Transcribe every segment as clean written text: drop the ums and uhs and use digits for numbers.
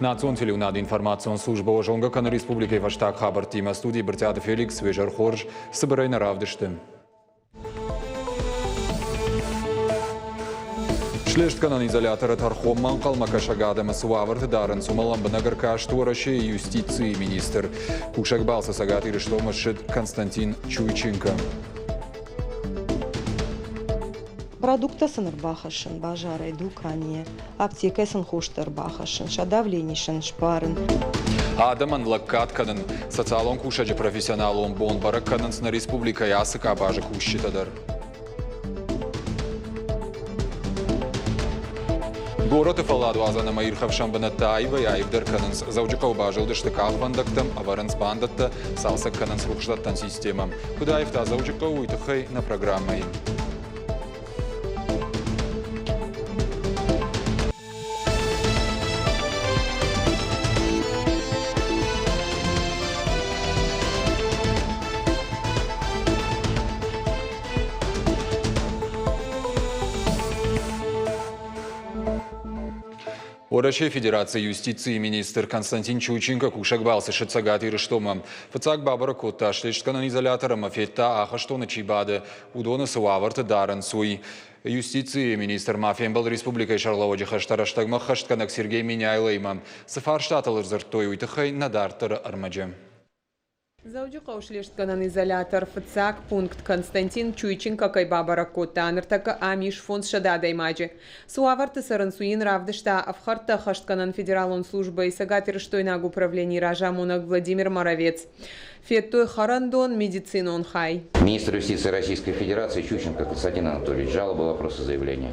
Национ телеуынады информацион службӕ уӕ зонгӕ кӕны республикӕйы фӕстаг хабӕрттимӕ. Студийы Брытъиаты Феликс, уе зӕр хорз, цыбырӕй нӕ равдысты. Слестгӕнӕн изоляторы тӕрхонмӕ ӕнхъӕлмӕкӕсӕг адӕмы цы уавӕрты дарынц, уымӕ лӕмбынӕг ӕркаст Уӕрӕсейы юстицийы министр. Кусӕг балцы Цӕгат Ирыстонмӕ ссыд Константин Чуйченко. Продукттӕ сын ӕрбахӕссын базарӕй, дуканийӕ, аптекӕй сын хостӕ ӕрбахӕссын, сӕ давлени сын сбарын. Адӕмӕн лӕггад кӕнын, социалон кусӕджы профессионалон бон бӕрӕг кӕнынц нӕ республикӕйы ацы къабазы кусджытӕ дӕр. Горӕты фӕлладуадзӕн ӕмӕ ирхӕфсӕн бынӕттӕ аивӕй-аивдӕр кӕнынц. Дзӕуджыхъӕуы базылдысты къахвӕндӕгтӕм, ӕвӕрынц бандӕттӕ, цалцӕг кӕнынц рухсдӕттӕн системӕ. Куыд аивта Дзӕуджыхъӕу, уый тыххӕй нӕ программӕйы. Уӕрӕсейы Федерацийы юстицийы министр Константин Чуйченко кусӕг балцы ссыд Цӕгат Ирыстонмӕ. Фыццаг бабӕрӕг кодта слестгӕнӕн изолятор ӕмӕ федта, ахӕстоны чи бады, уыдоны цы уавӕрты дарынц, уый. Юстицийы министр ма фембӕлд республикӕйы сӕргълӕууӕджы хӕстӕ рӕстӕгмӕ ӕххӕстгӕнӕг Сергей Меняйлоимӕ. Цы фарстатыл ӕрдзырдтой, уый тыххӕй нӕ дарддӕры ӕрмӕджы. Дзӕуджыхъӕуы слестгӕнӕн изолятор фыццаг пункт Константин Чуйченко кӕй бабӕрӕг кодта, ныртӕккӕ ам ис 500 адӕймаджы. Цы уавӕрты цӕрынц, уый йын равдыста ӕфхӕрдтӕ ӕххӕстгӕнӕн федералон службӕйы цӕгатирыстойнаг управленийы разамонӕг Владимир Моровец. Федтой хӕрӕндон, медицинон хай. Министр юстиции Российской Федерации Чученко Константин Анатольевич, жалоба, вопросы, заявления.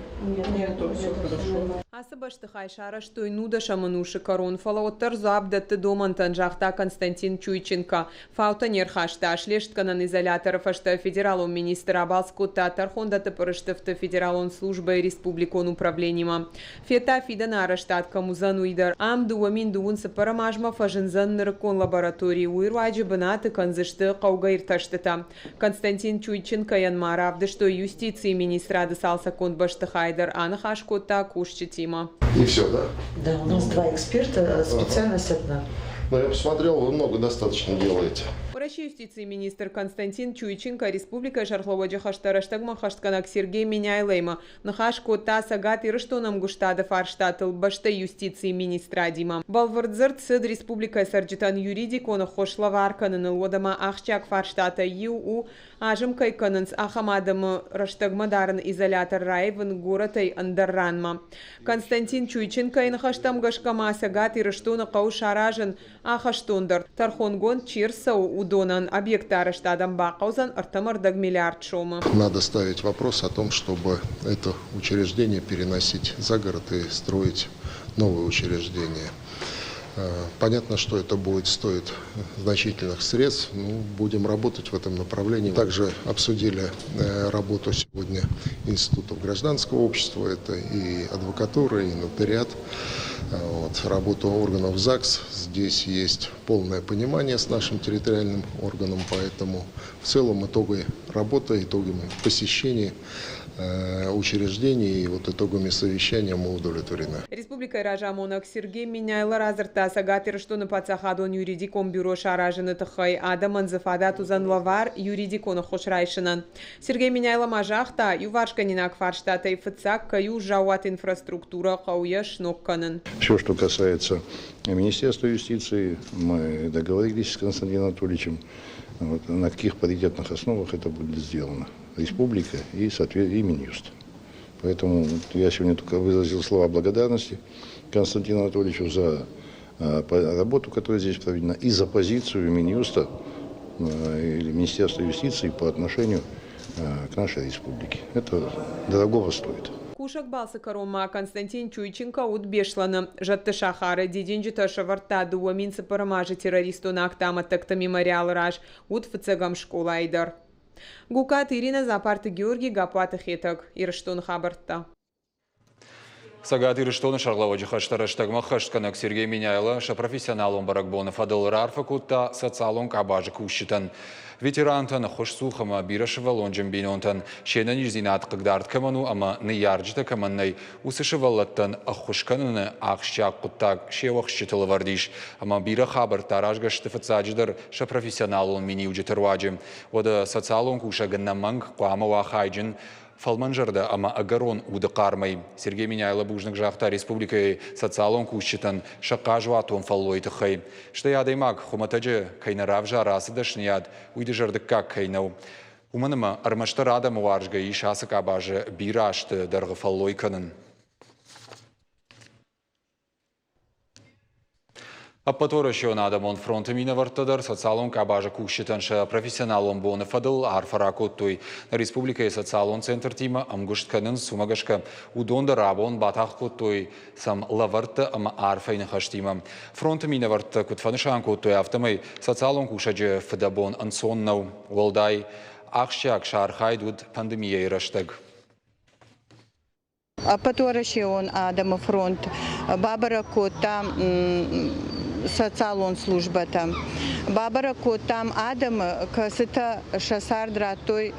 Нет, все хорошо. Ацы бӕстыхай сарӕзтой нудӕсӕм ӕнусы кӕрон, фӕлӕ уӕддӕр дзуапп дӕтты домӕнтӕн, загъта Константин Чуйченко. Фаутӕ не рхаста, слестгӕнӕн изоляторы фӕстӕ федералон министр абалц кодта тӕрхондӕтты пъырыстыфты федералон службӕйы республикон управленимӕ. Федта, фидӕны арӕзтад кӕм уыдзӕн, уый дӕр. Ам 2000 цыппӕрӕм азмӕ фӕзындзӕн нырыккон лаборатори, уый руаджы бынаты кӕндзысты хъӕугӕ иртӕстытӕ. Константин Чуйченкойӕн ма равдыстой юстицийы министрады цалцӕггонд бӕстыхай дӕр, аныхас кодта кусджытимӕ. И все, да? Да, у нас два эксперта, специальность одна. Ну, я посмотрел, вы много достаточно делаете. Уӕрӕсейы юстицийы министр Константин Чуйченко республикӕйы сӕргълӕууӕджы хӕстӕ рӕстӕгмӕ хӕстгӕнӕг Сергей Меняйлоимӕ Ныхас кодта Цӕгат Ирыстоны ӕмгуыстады фарстатыл бӕстӕйы юстицийы министрадимӕ. Бӕлвырд дзырд цыд республикӕйы цӕрджытӕн юридикон ӕххуыс лӕвар кӕныныл, уӕдӕ ма ахсджиаг фарстатӕй иу у, азым кӕй кӕнынц, ахӕм адӕмы рӕстӕгмӕ дарын изолятор раивын горӕтӕй ӕндӕр ранмӕ. Константин Чуйченкойы ныхӕстӕм гӕсгӕ ма Цӕгат Ирыстоны хъӕуы саразын Ахӕстон дӕр тӕрхонгонд чи ӕрцӕуы, уыдонӕн объекты арӕзтадӕн бахъӕудзӕн ӕртӕ миллиард сомы. Надо ставить вопрос о том, чтобы это учреждение переносить за город и строить новое учреждение. Понятно, что это будет стоить значительных средств, но будем работать в этом направлении. Также обсудили работу сегодня институтов гражданского общества, это и адвокатура, и нотариат. Вот, работу органов ЗАГС. Здесь есть полное понимание с нашим территориальным органом, поэтому в целом итоги работы, итогами посещений учреждений и вот итогами совещания мы удовлетворены. Республикӕйы разамонӕг Сергей Меняйло радзырдта Цӕгат Ирыстоны паддзахадон юридикон бюро саразыны тыххӕй адӕмӕн дзы фадат уыдзӕн лӕвар юридикон ӕххуыс райсынӕн. Сергей Меняйло ма загъта, иуварсгӕнинаг фарстатӕй фыццаг кӕй у заууат инфраструктурӕ хъӕуы йӕ сног кӕнын. Все, что касается Министерства юстиции, мы договорились с Константином Анатольевичем, вот, на каких паритетных основах это будет сделано. Республика и, соответственно, и Минюст. Поэтому я сегодня только выразил слова благодарности Константину Анатольевичу за работу, которая здесь проведена, и за позицию Минюста или Министерства юстиции по отношению к нашей республике. Это дорогого стоит. Кусӕг балцы кӕронмӕ Константин Чуйченко уыд Беслӕны. Зӕдты сахары дидинджытӕ сӕвӕрдта 2004 азы террористон акты амӕттӕгты мемориалы раз, уыд фыццӕгӕм скъолайы дӕр. Гукаты Ирина, Запарты Георгий, Гапуаты Хетӕг. Ирыстоны хабӕрттӕ. Цӕгат Ирыстоны сӕргълӕууӕджы хӕстӕ рӕстӕгмӕ ӕххӕстгӕнӕг Сергей Меняйло сӕ профессионалон бӕрӕгбоны фӕдыл раарфӕ кодта социалон къабазы кусджытӕн. Ветерантӕн ӕххуысцух ӕмӕ бирӕсывӕллонджын бинонтӕн се нӕниздзинад хъыгдард кӕмӕн у ӕмӕ ныййарджытӕ кӕмӕн нӕй, уыцы сывӕллӕттӕн ӕххуыс кӕныны ахсджиаг хъуыддаг се уӕхсчытыл ӕвӕрд ис ӕмӕ бирӕ хабӕрттӕ аразгӕ сты фыццаджыдӕр сӕ профессионалон миниуджыты руаджы. Уӕдӕ социалон кусӕг ӕнӕмӕнг хъуамӕ уа хайджын фӕлмӕнзӕрдӕ ӕмӕ ӕгӕрон уды хъармӕй. Сергей Меняйло бузныг загъта республикӕйы социалон кусджытӕн сӕ хъазуатон фӕллойы тыххӕй. Стӕй адӕймаг хуымӕтӕджы кӕй нӕ равзары ацы дӕсныйад, уый дызӕрдыггаг кӕй нӕу. Уымӕн ӕмӕ ӕрмӕстдӕр адӕмы уарзгӕ ис ацы къабазы бирӕ азты дӕргъы фӕллой кӕнын. Ӕппӕтуӕрӕсеон адӕмон фронты минӕвӕрттӕ дӕр социалон къабазы кусджытӕн сӕ профессионалон боны фӕдыл арфӕ ракодтой. Нӕ республикӕйы социалон центртимӕ ӕмгуыст кӕнынц, уымӕ гӕсгӕ уыдон дӕр абон батагъд кодтой сӕм лӕвӕрттӕ ӕмӕ арфӕйы ныхӕстимӕ. Фронты минӕвӕрттӕ куыд фӕнысан кодтой, афтӕмӕй социалон кусӕджы фыдӕбон ӕнцон нӕу. Уӕлдай ахсджиаг сӕ архайд уыд пандемийӕйы рӕстӕг. Ӕппӕтуӕрӕсеон адӕмы фронт бабӕрӕг кодта социалон службӕтӕ. Бабӕрӕг кодтам адӕмы, кӕцытӕ сӕ цард радтой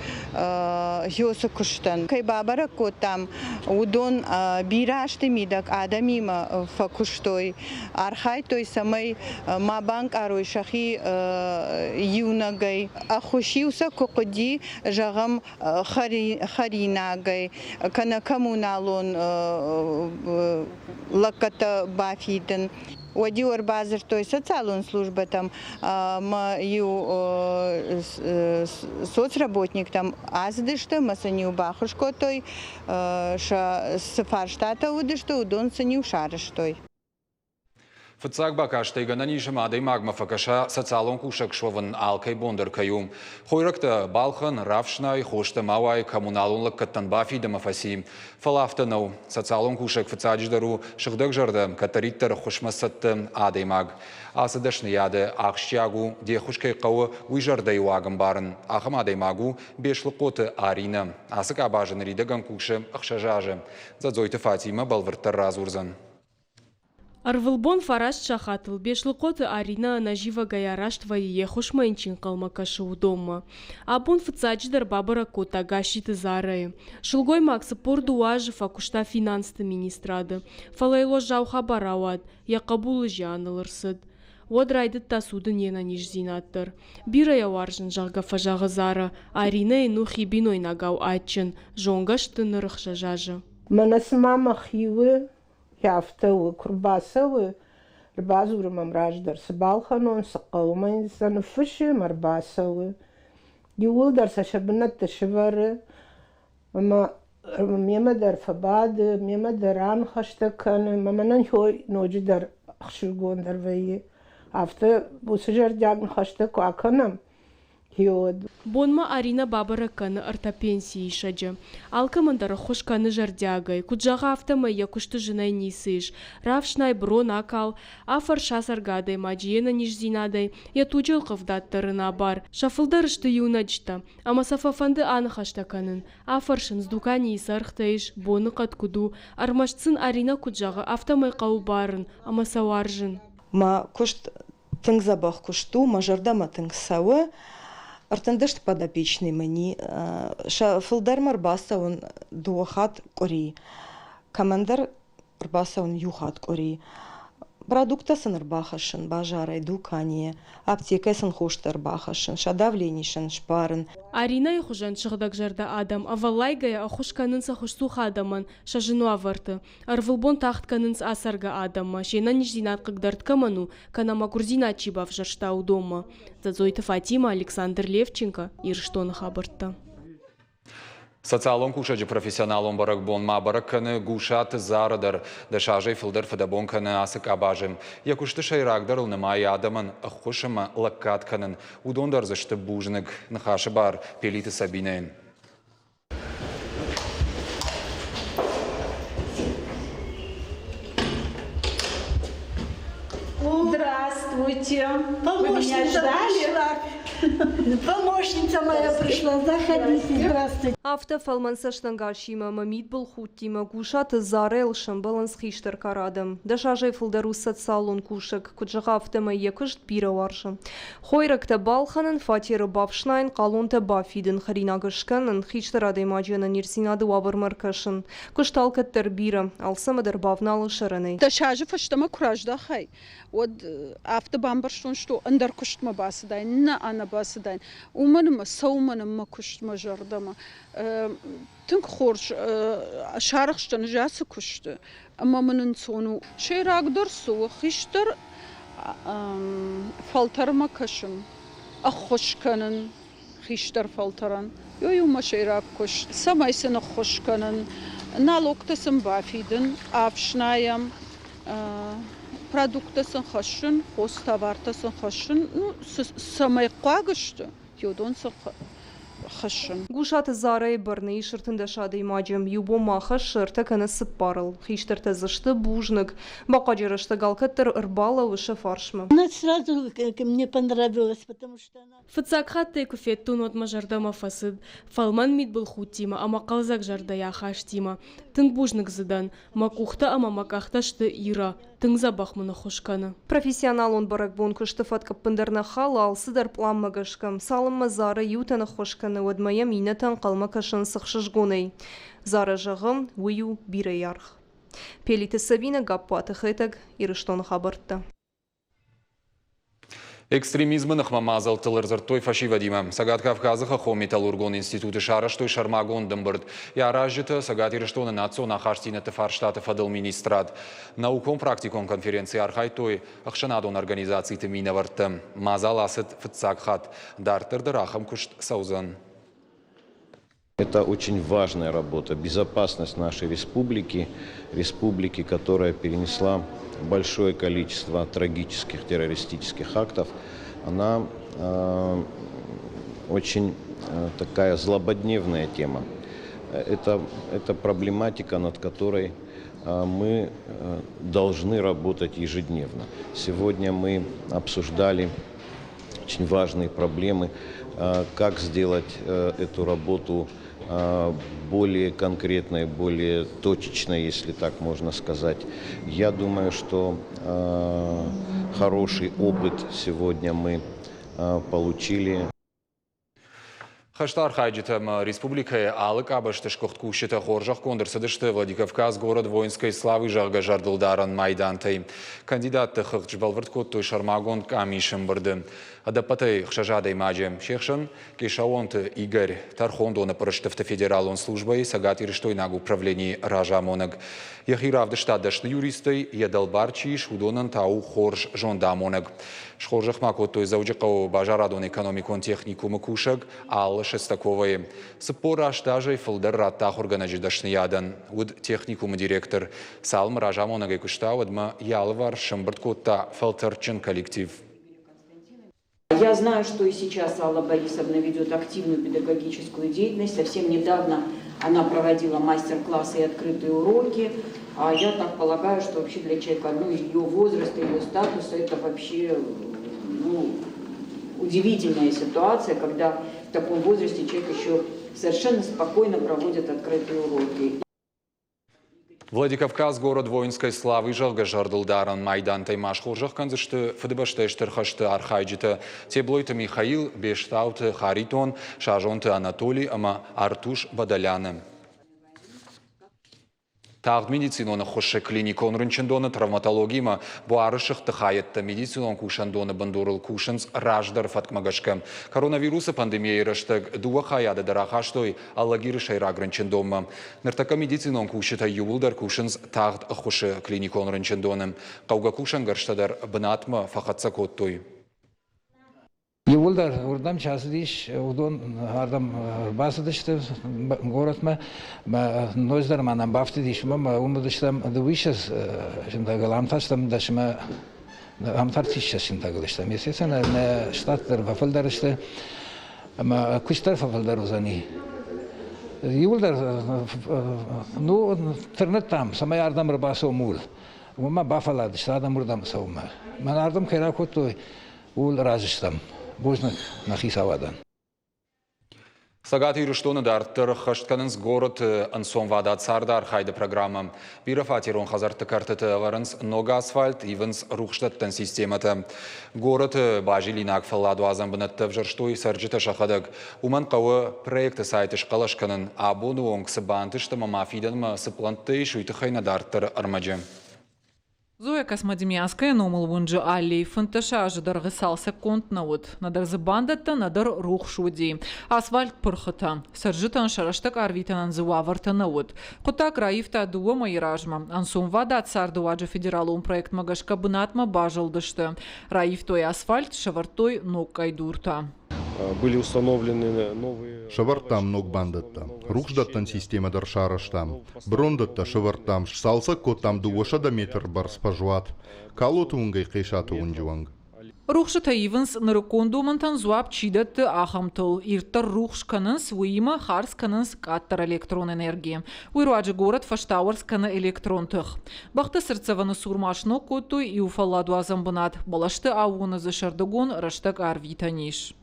хёсы куыстӕн. Кӕй бабӕрӕг кодтам, уыдон бирӕ азты мидӕг адӕмимӕ фӕкуыстой, архайдтой, цӕмӕй ма банкъарой сӕхи иунӕгӕй. Ӕххуыс-иу сӕ куы хъуыди, зӕгъӕм, хӕринагӕй кӕнӕ коммуналон лӕггӕдтӕ бафидын. Уӕд-иу ӕрбадзырдтой социалон службӕтӕм ӕмӕ-иу соцработниктӕм ацыдысты ӕмӕ сын-иу баххуыс кодтой, сӕ цы фарстатӕ уыдысты, уыдон сын-иу сарӕзтой. Фыццаг бакастӕй гӕнӕн ис ӕмӕ адӕймагмӕ фӕкӕса социалон кусӕг суӕвын алкӕй бон дӕр кӕй у. Хойрӕгтӕ балхӕн, рафснай, хостӕ ма уай, коммуналон лӕггӕдтӕн бафид ӕмӕ фӕци. Фӕлӕ афтӕ нӕу. Социалон кусӕг фыццаджыдӕр у сыгъдӕгзӕрдӕ, кӕддӕриддӕр ӕххуысмӕ цӕттӕ адӕймаг. Ацы дӕсныйады ахсджиаг у, де ххуыс кӕй хъӕуы, уый зӕрдӕйы уаг ӕмбарын. Ахӕм адӕймаг у Беслыхъоты Аринӕ. Ацы къабазы ныридӕгӕн кусы 6 азы. Дзӕдзойты Фатимӕ бӕлвырддӕр радзурдзӕн. Ӕрвылбон фараст сахатыл Беслыхъоты Аринӕ ӕнӕзивӕгӕй араст вӕййы йе ххуысмӕ йын чи ӕнхъӕлмӕ кӕсы, уыдонмӕ. Абон фыццаджыдӕр бабӕрӕг кодта Гасситы Зарӕйы. Сылгоймаг 42 азы фӕкуыста финансты министрады. Фӕлӕ йыл уӕззау хабар ауад, йӕ хъӕбулы зиан ыл ӕрцыд. Уӕд райдыдта цудын йе нӕниздзинад дӕр. Бирӕ йӕ уарзын, зӕгъгӕ, фӕзӕгъы Зарӕ. Аринӕ йын у хи бинойнагау адджын, зонгӕ сты ныр 6 азы. Мӕнӕ цыма мӕхи у, Афтӕ у, куы рбацӕуы, ӕрбадзуры мӕм раздӕр, цы балхӕнон, цы хъӕуы, мӕ йын сӕ ныффыссы ӕмӕ ӕрбацӕуы. Иууылдӕр сӕ сӕ бынӕтты сӕвӕры ӕмӕ мемӕ дӕр фӕбады, мемӕ дӕр аныхӕстӕ кӕны, ӕмӕ мӕнӕн хой ноджыдӕр ӕхсызгондӕр вӕййы. Афтӕ уыцы зӕрдиаг ныхӕстӕ куы акӕнӕм, Геод. Бонмӕ Аринӕ бабӕрӕг кӕны ӕртӕ пенсиисӕджы. Алкӕмӕн дӕр ӕххуыс кӕны зӕрдиагӕй. Куыд зӕгъы, афтӕмӕй йӕ куысты зынӕй ницы ис. Рафснай, брон акал, афӕрс ацӕргӕ адӕймаджы йе нӕниздзинадӕй, йӕ туджы ӕлхъывдад дӕр ын абар. Сӕ фылдӕр сты иунӕджытӕ, ӕмӕ сӕ фӕфӕнды аныхӕстӕ кӕнын. Афӕрсынц, дуканийы цы ӕргътӕ ис, боныхъӕд куыд у. Ӕрмӕст сын Аринӕ куыд зӕгъы, афтӕмӕй хъӕуы барын ӕмӕ сӕ уарзын. Мӕ куыст тынг дзӕбӕх куыст у, мӕ зӕрдӕмӕ тынг цӕуы. Ӕртындӕст подопечный мӕни сӕ фылдӕрмӕ ӕрбацӕуын дыууӕ хатт къуыри, кӕмӕндӕр ӕрбацӕуын иу хатт къуыри. Продукттӕ сын ӕрбахӕссын базарӕй, дуканийӕ, аптекӕй сын хостӕ ӕрбахӕссын, сӕ давлени сын сбарын. Аринӕйы хуызӕн сыгъдӕгзӕрдӕ адӕм ӕвӕллайгӕйӕ ӕххуыс кӕнынц ӕххуысцух адӕмӕн сӕ зын уавӕрты. Ӕрвылбон тагъд кӕнынц ацӕргӕ адӕммӕ, се нӕниздзинад хъыгдард кӕмӕн у, кӕнӕ мӕгуырдзинад чи бавзӕрста, уыдонмӕ. Дзӕдзойты Фатимӕ, Александр Левченко, Ирыстоны хабӕрттӕ. Социалон кусӕджы профессионалон бӕрӕгбон ма бӕрӕг кӕны Гусаты Зары дӕр. 10 азӕй фылдӕр фыдӕбон кӕны ацы къабазы. Йӕ куысты сӕйрагдӕрыл нымайы адӕмӕн ӕххуыс ӕмӕ лӕггад кӕнын. Уыдон дӕр дзы сты бузныг. Ныхасы бар Пелиты Сабинӕйӕн. Здравствуйте. Вы меня ждали? Помощница моя пришла. Заходите, здравствуйте. Афтӕ фӕлмӕн цӕстӕнгасимӕ ӕмӕ мидбылхудтимӕ Гусаты Зарӕйыл сӕмбӕлынц хистӕр кары адӕм. 10 азӕй фылдӕр у социалон кусӕг. Куыд зӕгъы, афтӕмӕй йӕ куыст бирӕ уарзы. Хойрӕгтӕ балхӕнын, фатеры бафснайын, хъалонтӕ бафидын, хӕринаг скӕнын, хистӕр адӕймаджы ӕнӕниздзинады уавӕрмӕ ӕркӕсын. Куыст алкӕддӕр бирӕ, алцӕмӕ дӕр бавналы сӕрӕнӕй. 10 азы фӕстӕмӕ куы раздӕхай, уӕд афтӕ бамбӕрстон, что ӕндӕр куыстмӕ бацыдаин, нӕ ӕнӕ бацыдаин. Уымӕн ӕмӕ цӕуы мӕ куыстмӕ зӕрдӕмӕ. Тынг хорз сарӕхстӕн ӕз ацы куысты ӕмӕ мын ӕнцон у. Сӕйрагдӕр цы у, хистӕр фӕлтӕрмӕ кӕсын, ӕххуыс кӕнын хистӕр фӕлтӕрӕн. Уый у мӕ сӕйраг куыст, цӕмӕй сын ӕххуыс кӕнын, налогтӕ сын бафидын, ӕфснайӕм, продукттӕ сын хӕссын, хос товартӕ сын хӕссын, ну, цӕмӕй хъуаг сты, уыдон сын хӕссын. Гусаты Зарӕйы бӕрны ис 13 адӕймаджы. Иу бон ма хӕссы ӕртӕ кӕнӕ цыппарыл. Хистӕртӕ дзы сты бузныг. Бахъуаджы рӕстӕг алкӕддӕр ӕрбалӕууы сӕ фарсмӕ. Она сразу мне понравилась, потому что она... Фыццаг хатт ӕй куы федтон, уӕд мӕ зӕрдӕмӕ фӕцыд. Фӕлмӕн мидбылхудтимӕ ӕмӕ хъӕлдзӕг зӕрдӕйы ахастимӕ. Тынг бузныг дзы дӕн. Мӕ къухтӕ ӕмӕ мӕ къӕхтӕ сты Ира. Тынг дзӕбӕх мын ӕххуыс кӕны. Профессионалон бӕрӕгбон куысты фӕтк ӕппындӕр нӕ халы, алцыдӕр пъланмӕ гӕсгӕ. Цалынмӕ Зара иутӕн ӕххуыс кӕны, уӕдмӕ йӕм иннӕтӕ ӕнхъӕлмӕ кӕсынц ӕхсызгонӕй. Зара зӕгъы, уый у бирӕ аргъ. Пелиты Сабинӕ, Гаппуаты Хетӕг, Ирыстоны хабӕрттӕ. Экстремизмы ныхмӕ мадзӕлттыл ӕрдзырдтой фӕсивӕдимӕ. Цӕгат Кавказы хӕххон металлургон институты сарӕзтой сӕрмагонд ӕмбырд. Йӕ аразджытӕ Цӕгат Ирыстоны национ ахастдзинӕдты фарстаты фӕдыл министрад. Наукон-практикон конференцийы архайдтой ӕхсӕнадон организациты минӕвӕрттӕ. Мадзал ацыд фыццаг хатт. Дарддӕр дӕр ахӕм куыст цӕудзӕн. Это очень важная работа. Безопасность нашей республики, республики, которая перенесла большое количество трагических террористических актов, она очень такая злободневная тема. Это проблематика, над которой мы должны работать ежедневно. Сегодня мы обсуждали очень важные проблемы, как сделать эту работу более конкретной, более точечной, если так можно сказать. Я думаю, что хороший опыт сегодня мы получили. Хӕсты архайджытӕ ӕмӕ республикӕйы алы къабӕзты сгуыхт кусджытӕ хорзӕхгонд ӕрцыдысты Владикавказ город воинской славы, зӕгъгӕ, зӕрдылдарӕн майдантӕй. Кандидатты хыгъд сбӕлвырд кодтой сӕрмагонд къамисы ӕмбырды. Ӕдӕппӕтӕй 6 адӕймаджы. Се хсӕн Къесаонты Игорь, тӕрхондоны пъырыстыфты федералон службӕйы цӕгатирыстойнаг управленийы разамонӕг. Йӕхи равдыста дӕсны юристӕй, йӕ дӕлбар чи ис, уыдонӕн та у хорз зондамонӕг. Схорзӕх ма кодтой Дзӕуджыхъӕуы базарадон-экономикон техникумы кусӕг Алла Шестаковайы. 48 азӕй фылдӕр радта ахуыргӕнӕджы дӕсныйадӕн. Уыд техникумы директор. Цалынмӕ разамонӕгӕй куыста, уӕдмӕ йӕ алыварс сӕмбырд кодта фӕлтӕрдджын коллектив. Я знаю, что и сейчас Алла Борисовна ведет активную педагогическую деятельность. Совсем недавно она проводила мастер-классы и открытые уроки. А я так полагаю, что вообще для человека, ну, ее возраста, ее статуса, это вообще, ну, удивительная ситуация, когда в таком возрасте человек еще совершенно спокойно проводит открытые уроки. Владикавказ город воинской славы, зӕгъгӕ, зӕрдылдарӕн майдантӕй ма схорзӕх кӕндзысты Фыдыбӕстӕйы Стыр хӕсты архайджытӕ Теблойты Михаил, Бестауты Харитон, Сазонты Анатолий ӕмӕ Артуш Бадаляны. Тагъд медицинон ӕххуысы клиникон рынчындоны травматологимӕ буары сыгъдты хайӕдтӕ медицинон кусӕндоны бындурыл кусынц раздӕр фӕткмӕ гӕсгӕ. Коронавирусы пандемийӕйы рӕстӕг дыууӕ хайады дӕр ахастой Алагиры сӕйраг рынчындонмӕ. Ныртӕккӕ медицинон кусджытӕ иууылдӕр кусынц тагъд ӕххуысы клиникон рынчындоны. Хъӕугӕ кусӕнгӕрзтӕ дӕр бынатмӕ фӕхӕццӕ кодтой. Иууылдӕр уырдӕм чи ацыдис, уыдон ардӕм ӕрбацыдысты горӕтмӕ. Ноджыдӕр ма нӕм бафтыдис уымӕ, уым уыдыстӕм дыууиссӕдз сынтӕгыл, ам та стӕм дӕсмӕ, ам та ӕртиссӕдз сынтӕгыл стӕм. Естественно, нӕ штат дӕр фӕфылдӕр сты ӕмӕ куыст дӕр фӕфылдӕр уыдзӕни. Иууылдӕр ну, тырныдтам, цӕмӕй ардӕм ӕрбацӕуӕм ууыл. Уымӕ бафӕлладысты адӕм уырдӕм цӕуынмӕ. Мӕн ардӕм кӕй ракодтой, ууыл разы стӕм. Бузныг нӕ хицауадӕн. Цӕгат Ирыстоны дарддӕр ӕххӕст кӕнынц горӕты ӕнцонвадат царды архайды программӕ. Бирӕфатерон хӕдзӕртты кӕртыты ӕвӕрынц ног асфальт, ивынц рухсдӕттӕн системӕтӕ. Горӕты базилинаг фӕлладуадзӕн бынӕттӕ ӕвзӕрстой цӕрджытӕ сӕхӕдӕг. Уымӕн хъӕуы проекты сайты схъӕлӕс кӕнын. Абоны онг цы бантыст ӕмӕ ма фидӕнмӕ цы пълӕнттӕ ис, уый тыххӕй нӕ дарддӕры ӕрмӕджы. Зоя Космодемьянская номыл уынджы аллей 15 азы дӕргъы цалцӕггонд нӕ уыд. Нӕдӕр дзы бандӕттӕ, нӕдӕр рухс уыди. Асфальт пырхытӕ. Цӕрджытӕн сӕ рӕстӕг арвитынӕн дзы уавӕртӕ нӕ уыд. Хъуыддаг раивта дыууӕ мӕйы размӕ. Ӕнцонвадат цардыуаджы федералон проектмӕ гӕсгӕ бынатмӕ базылдысты. Раивтой асфальт, сӕвӕрдтой ног къӕйдуртӕ. Были установлены новые... Сӕвӕрдтам ног бандӕттӕ, рухсдӕттӕн системӕ дӕр сарӕзтам, брондӕттӕ сӕвӕрдтам, сцалцӕг кодтам 200 метр бӕрц фӕзуат, Калоты уынгӕй Хъесаты уынджы онг. Рухсытӕ ивынц нырыккон домӕнтӕн дзуапп чи дӕтты, ахӕмтыл. Ирддӕр рухс кӕнынц, уыимӕ хардз кӕнынц къаддӕр электрон энерги. Уый руаджы горӕт фӕстауӕрц кӕны электрон тых. Бӕхты цыртдзӕвӕны цур ма сног кодтой иу фӕлладуадзӕн бынат, бӕлӕсты аууоны дзы сӕрдыгон рӕстӕг арвитӕн ис.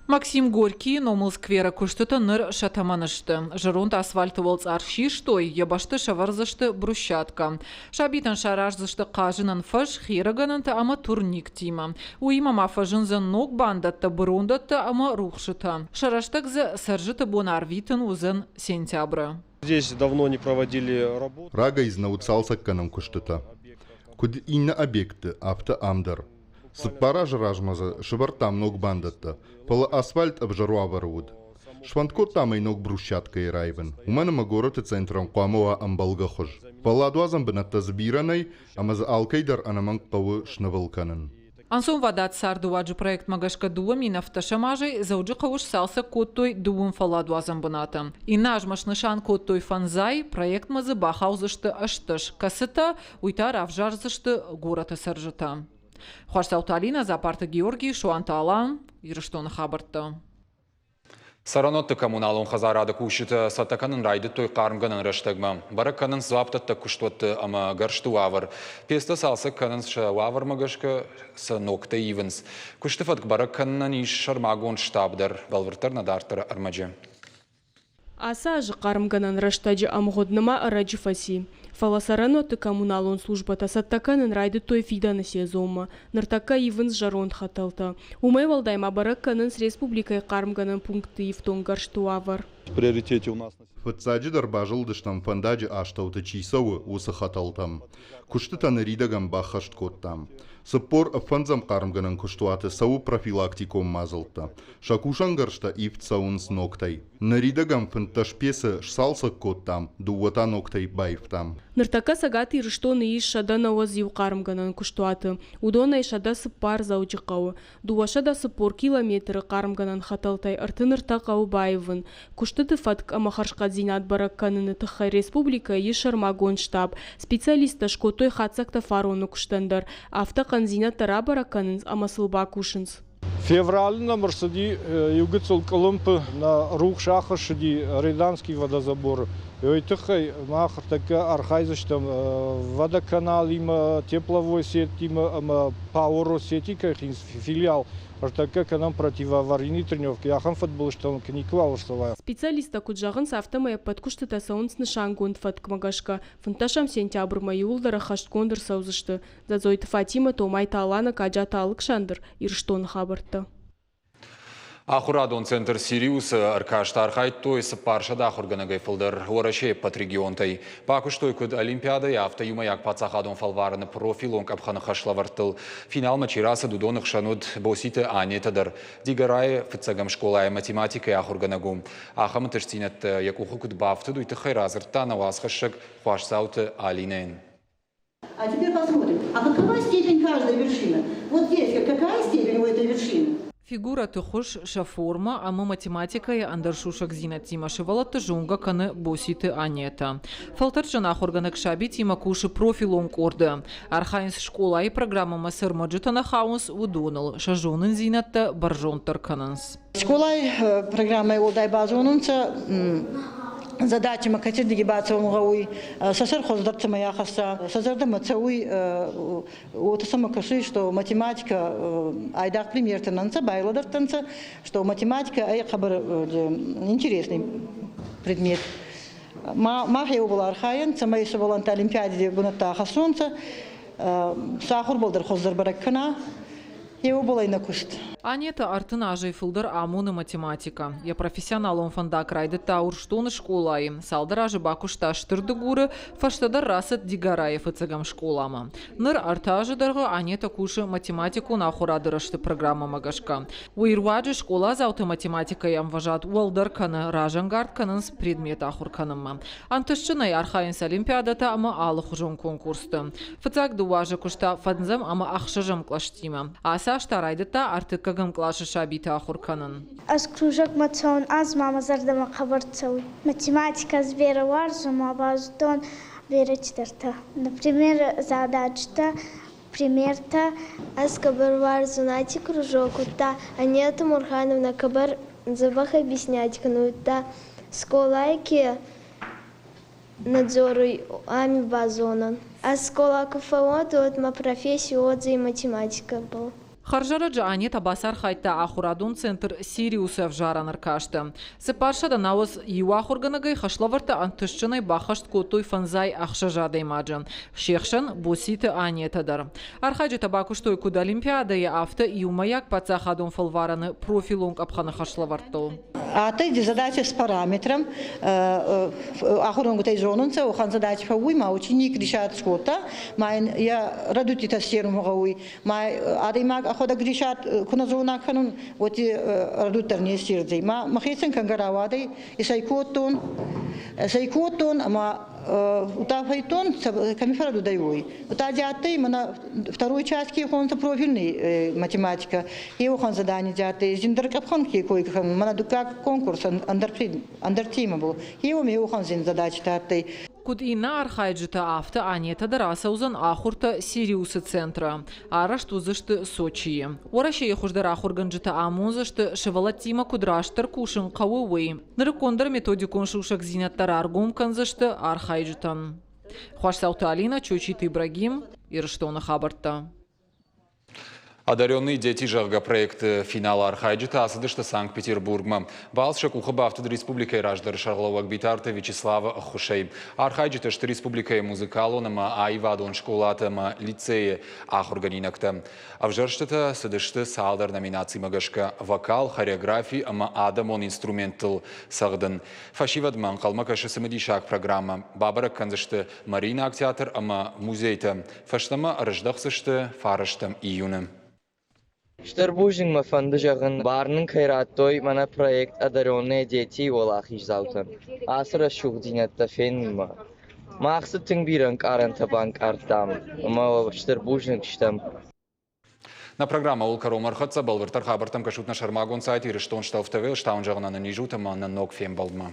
Максим Горькийы номыл скверы куыстытӕ ныр сӕ тӕмӕны сты. Зӕронд асфальты уӕлцъар систой, йӕ бӕсты сӕвӕрдзысты брусчаткӕ. Сабитӕн сараздзысты хъазынӕн фӕз, хирыгӕнӕнтӕ ӕмӕ турниктимӕ. Уыимӕ ма фӕзындзӕн ног бандӕттӕ, бырондӕттӕ ӕмӕ рухсытӕ. Сӕ рӕстӕг дзы цӕрджыты бон арвитын уыдзӕн сентябры. Здесь давно не проводили работу. Рагӕй дзы нӕ уыд цалцӕггӕнӕн куыстытӕ. Куыд иннӕ объектты, афтӕ ам дӕр. Цыппар азы размӕ дзы сӕвӕрдтам ног бандӕттӕ, фӕлӕ асфальт ӕвзӕр уавӕры уыд. Сфӕнд кодтам ӕй ног брусчаткӕйы раивын, уымӕн ӕмӕ горӕты центрӕн хъуамӕ уа ӕмбӕлгӕ хуыз. Фӕлладуадзӕн бынӕттӕ дзы бирӕ нӕй, ӕмӕ дзы алкӕй дӕр ӕнӕмӕнг хъӕуы снывыл кӕнын. Ӕнцонвадат цардыуаджы проектмӕ гӕсгӕ 2017 азӕй Дзӕуджыхъӕуы сцалцӕг кодтой дыууын фӕлладуадзӕн бынаты. Иннӕ азмӕ снысан кодтой фӕндзай, проектмӕ дзы бахаудзысты 18, кӕцытӕ уый та равзардзысты горӕты цӕрджытӕ. Хуасдзауты Алинӕ, Дзапарты Георгий, Суанты Алан, Ирыстоны хабӕрттӕ. Цӕрӕнуӕтты коммуналон хӕдзарады кусджытӕ цӕттӕ кӕнын райдыдтой хъармгӕнӕн рӕстӕгмӕ. Бӕрӕг кӕнынц дзуапдӕттӕг куыстуӕтты ӕмӕ гӕрзты уавӕр. Пецтӕ цалцӕг кӕнынц сӕ уавӕрмӕ гӕсгӕ, сӕ ногтӕ ивынц. Куысты фӕтк бӕрӕг кӕнынӕн ис сӕрмагонд штаб дӕр, бӕлвырддӕр нӕ дарддӕры ӕрмӕджы. Ацы азы хъармгӕнӕн рӕстӕджы ӕмгъуыд нымӕ ӕрӕджы фӕци. Фӕлӕ цӕрӕнуӕтты коммуналон службӕтӕ цӕттӕ кӕнын райдыдтой фидӕны сезонмӕ. Ныртӕккӕ ивынц зӕронд хӕтӕлтӕ. Уымӕй уӕлдай ма бӕрӕг кӕнынц республикӕйы хъармгӕнӕн пунктты ифтонггӕрзты уавӕр. Фыццаджыдӕр базылдыстӕм фӕндаджы астӕуты чи цӕуы, уыцы хӕтӕлтӕм. Куыстытӕ ныридӕгӕн баххӕст кодтам. 45-ӕм хъармгӕнӕн куыстуаты цӕуы профилактикон мадзӕлттӕ. Сӕ кусӕнгӕрзтӕ ивд цӕуынц ногтӕй. Ныридӕгӕн 15 пецы сцалцӕг кодтам, дыууӕ та ногтӕй баивтам. Ныртӕккӕ Цӕгат Ирыстоны ис 191 хъармгӕнӕн куыстуаты, уыдонӕй 104 Дзӕуджыхъӕуы. 240 километры хъармгӕнӕн хӕтӕлтӕй 33 хъӕуы баивын. Куыстыты фӕтк ӕмӕ хӕрзхъӕддзинад бӕрӕг кӕныны тыххӕй республикӕйы ис сӕрмагонд штаб. Специалисттӕ скодтой хатдзӕгтӕ фароны куыстӕн дӕр. Афтӕ хъӕндзинӕдтӕ рабӕрӕг кӕнынц ӕмӕ сыл бакусынц. Февралы нӕм ӕрцыди иу гыццыл къуылымпы, нӕ рухс ахуыссыди Реданский водозаборы. Уый тыххӕй мах ӕртӕккӕ архайдзыстӕм водоканалимӕ, тепловой сетимӕ ӕмӕ ПАО Россети кӕй филиал ӕртӕккӕ кӕнӕм противоаварийный тренировки, ахӕм фыдбылызтӕ куы никуыуал ӕрцӕуа. Специалисттӕ куыд зӕгъынц, афтӕмӕй ӕппӕт куыстытӕ цӕуынц нысангонд фӕткмӕ гӕсгӕ. 15 сентябрмӕ иууылдӕр ӕххӕстгонд ӕрцӕудзысты. Дзӕдзойты Фатимӕ, Томайты Алана, Каджаты Алыксандр, Ирыстоны хабӕрттӕ. Ахуырадон центр «Сириус»-ы ӕркасты архайдтой 400 ахуыргӕнӕгӕй фылдӕр Уӕрӕсейы ӕппӕт регионтӕй. Бакуыстой куыд Олимпиадӕйы, афтӕ иумӕйаг паддзахадон фӕлварӕны профилон къӕпхӕны хӕслӕвӕрдтыл. Финалмӕ чи рацыд, уыдоны хсӕн уыд Боситы Анетӕ дӕр. Дигорайы фыццӕгӕм скъолайы математикӕйы ахуыргӕнӕг у. Ахӕм ӕнтыстдзинӕдтӕ йӕ къухы куыд бафтыд, уый тыххӕй радзырдта нӕ уацхӕссӕг Хуасдзауты Алинӕйӕн. А теперь посмотрим, а какова степень каждой вершины? Вот здесь какая степень у этой вершины? Фигурӕты хуыз, сӕ формӕ ӕмӕ математикӕйы ӕндӕр сусӕгдзинӕдтимӕ сывӕллӕтты зонгӕ кӕны Боситы Анетӕ. Фӕлтӕрдджын ахуыргӕнӕг сабитимӕ кусы профилон къорды. Архайынц скъолайы программӕмӕ цы ӕрмӕджытӕ нӕ хауынц, уыдоныл, сӕ зонындзинӕдтӕ бӕрзонддӕр кӕнынц. Скъолай программӕй уӕлдай базонунцӕ. Задачамӕ кӕцирдиги бацӕун гъӕуй, сӕ сӕр хуӕздӕр цӕмӕй ахӕсса, сӕ зӕрдӕмӕ цӕуй, уотӕ сӕмӕ кӕсуй, что математика айдагъ примертӕ нӕ нцӕ, байлӕдӕрдтӕнцӕ, что математика ӕй хъӕбӕр интересный предмет. Мах еубал архайӕн, цӕмӕй сувӕллӕнттӕ олимпиади бунӕттӕ ахӕссонцӕ, сӕ ахурбӕл дӕр хуӕздӕр бӕрӕг кӕна, еубалӕй нӕ куст. Анетӕ 30 азӕй фылдӕр амоны математикӕ. Йӕ профессионалон фӕндаг райдыдта Урсдоны скъолайы, цалдӕр азы бакуыста Стыр Дыгуры, фӕстӕдӕр рацыд Дигорайы фыццӕгӕм скъоламӕ. Ныр ӕртӕ азы дӕргъы Анетӕ кусы математикон ахуырады рӕзты программӕмӕ гӕсгӕ. Уый руаджы скъоладзауты математикӕйы ӕмвӕзад уӕлдӕр кӕны, разӕнгард кӕнынц предмет ахуыр кӕнынмӕ. Ӕнтыстджынӕй архайынц олимпиадӕтӕ ӕмӕ алыхуызон конкурсты. Фыццаг дыууӕ азы куыста фӕндзӕм ӕмӕ ӕхсӕзӕм кълӕстимӕ. Ацы аз та райдыдта ӕртыккӕгӕм къласы сабиты ахуыр кӕнын. Ӕз кружокмӕ цӕун, ӕз ма мӕ зӕрдӕмӕ хъӕбӕр цӕуй. Математикӕ ӕз берӕ уарзун ма базудтон берӕ цидӕртӕ. Например, задачитӕ, примертӕ. Ӕз хъӕбӕр уарзун аци кружок, удта Анетта Мурхановна хъӕбӕр дзӕбӕх объяснять кӕнуй, удта скъолай ке надзоруй, ами базонӕн. Ӕз скъола ку фӕууон, уӕд мӕ професси уодзӕй математикӕбӕл. Хӕрзӕрӕджы Анетӕ бацархайдта ахуырадон центр «Сириус-ы» ӕвзарӕн ӕркасты. 490 иу ахуыргӕнӕгӕй хӕслӕвӕрдтӕ ӕнтыстджынӕй баххӕст кодтой фӕндзай ӕхсӕз адӕймаджы. Се хсӕн Боситы Анетӕ дӕр. Архайджытӕ бакуыстой куыд Олимпиадӕйы, афтӕ иумӕйаг паддзахадон фӕлварӕны профилон къӕпхӕны хӕслӕвӕрдтыл. Адтӕй задача с параметром. Ахуыргӕнгутӕй зонунцӕ, уӕхӕн задача фӕууй, ма ученик решат скодта, ма ин йӕ рӕдудтитӕ ссерун гъӕуй. Ма адӕймаг ӕхуӕдӕг решат ку нӕ зона кӕнун, уоти рӕдуд дӕр не ссердзӕй. Ма мӕхецӕн кӕнгӕ рауадӕй, исӕй кодтон, исӕй кодтон ӕма Удта фӕйдтон, кӕми фӕрӕдудӕй, уой. Удта адтӕй мӕнӕ второй час ке хонцӕ профильный математика, еуӕхӕн задани адтӕй, зиндӕр къӕпхӕн ке кой кӕнун, мӕнӕ дуккаг конкурс ӕндӕр ӕндӕр темӕ был. Еуӕм еуӕхӕн зин задачитӕ адтӕй. Куыд иннӕ архайджытӕ, афтӕ Анетӕ дӕр ацӕудзӕн ахуыртӕ Сириусы центры. Арӕзт уыдзысты Сочийы. Уӕрӕсейы хуыздӕр ахуыргӕнджытӕ амондзысты, сывӕллӕттимӕ куыд растдӕр кусын хъӕуы, уый. Нырыккондӕр методикон сусӕгдзинӕдтӕ раргом кӕндзысты архайджытӕн. Хуасдзауты Алинӕ, Чочиты Ибрагим, Ирыстоны хабӕрттӕ. Одаренные дети, зӕгъгӕ, проекты финалы архайджытӕ ацыдысты Санкт-Петербургмӕ. Балц сӕ къухы бафтыд республикӕйы раздӕры сӕргълӕууӕг Битарты Вячеславы ӕххуысӕй. Архайджытӕ сты республикӕйы музыкалон ӕмӕ аивадон скъолаты ӕмӕ лицейы ахуыргӕнинӕгтӕ. Ӕвзӕрстытӕ цыдысты цалдӕр номинацимӕ гӕсгӕ – вокал, хореографи ӕмӕ адӕмон инструменттыл цӕгъдын. Фӕсивӕдмӕ ӕнхъӕлмӕ кӕсы цымыдисаг программӕ. Бабӕрӕг кӕндзысты Мариинаг театр ӕмӕ музейтӕ. Фӕстӕмӕ ӕрыздӕхдзысты фарӕстӕм июны. Стыр бузныг мӕ фӕнды зӕгъын, бар нын кӕй радтой мӕнӕ проект «Одаренные дети» уӕлахиздзаутӕн ацы рӕсугъддзинӕдтӕ фенынмӕ. Мах дзы тынг бирӕ ӕнкъарӕнтӕ банкъардтам ӕмӕ стыр бузныг стӕм. Нӕ программӕ уыл кӕронмӕ ӕрхӕццӕ. Бӕлвырддӕр хабӕрттӕм кӕсут нӕ сӕрмагонд сайт Ирыстон Штелф ТВ. Стауын зӕгъынӕн ын изут ӕмӕ нӕ ног фембӕлдмӕ.